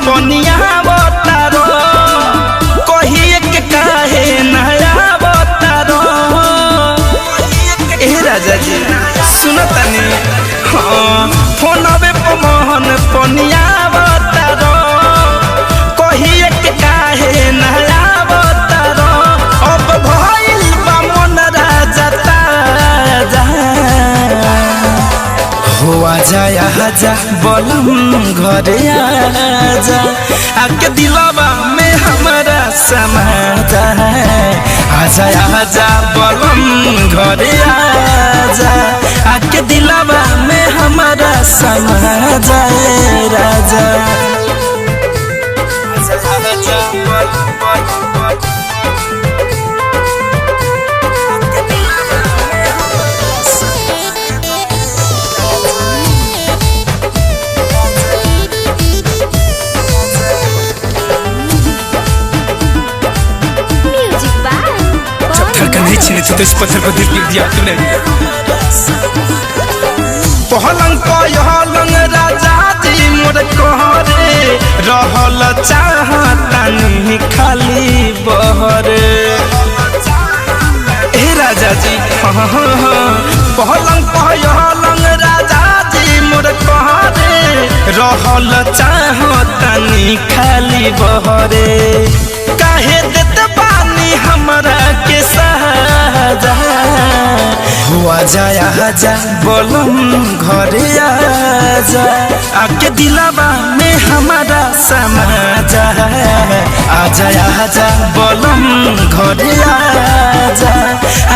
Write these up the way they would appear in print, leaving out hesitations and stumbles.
पनियावतारो कहिए के काहे ना आवतारो। ए राजा जी सुनतानी, हाँ फोनवे पर मोहन पनियावतारो कहिए के काहे ना आवतारो। अब भइल बा मन राजा ताजा, हो आजा आजा बलम घरे आजा, आके दिलवा में हमारा समा जा। आजा आजा बलम घरे आजा, आके दिलवा में हमारा समा जा राजा। आजा आजा Music by जब धड़कन नहीं छीने थे तो इस पत्थर पर दिल लिख दिया तूने। पहलंग पहलंग राजा जी मोर कहरे रहल चाहतानी खाली बहरे। ए राजा जी हाँ हाँ हाँ, पहलंग पहलंग राजा जी मोर कहरे रहल चाहतानी खाली बहरे। काहे देत बानी हमरा के सहाजा, हो आजा आजा बलम घरे आजा, आके दिलवा में हमारा समा जा। आजा आजा बलम घरे आजा,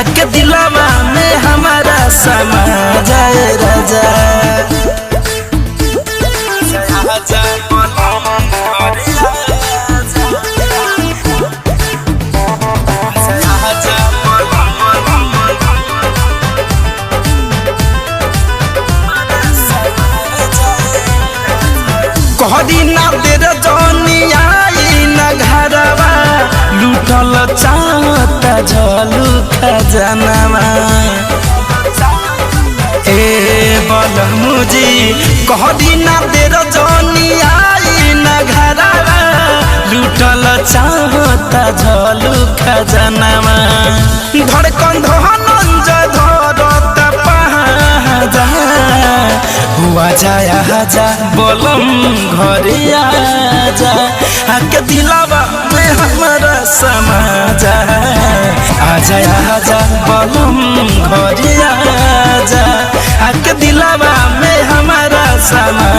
आके दिलवा में हमारा समा जा राजा। आजा आजा बलम घरे आजा, आजा आजा बलम कहरी ना देर जनी आई ना घरवा, लूटल चाहता झलू खजनवा। ए बलमुजी कहरी ना देर जनी आई ना घरवा, लूटल चाहता झलू खजनवा। धड़कन धनंजय धरत पहाजा, हुआ जाया आजा बलम घरे आजा, आके दिलवा में हमारा समा जा। आजा आजा बलम घरे आजा, आके दिलवा में हमारा समा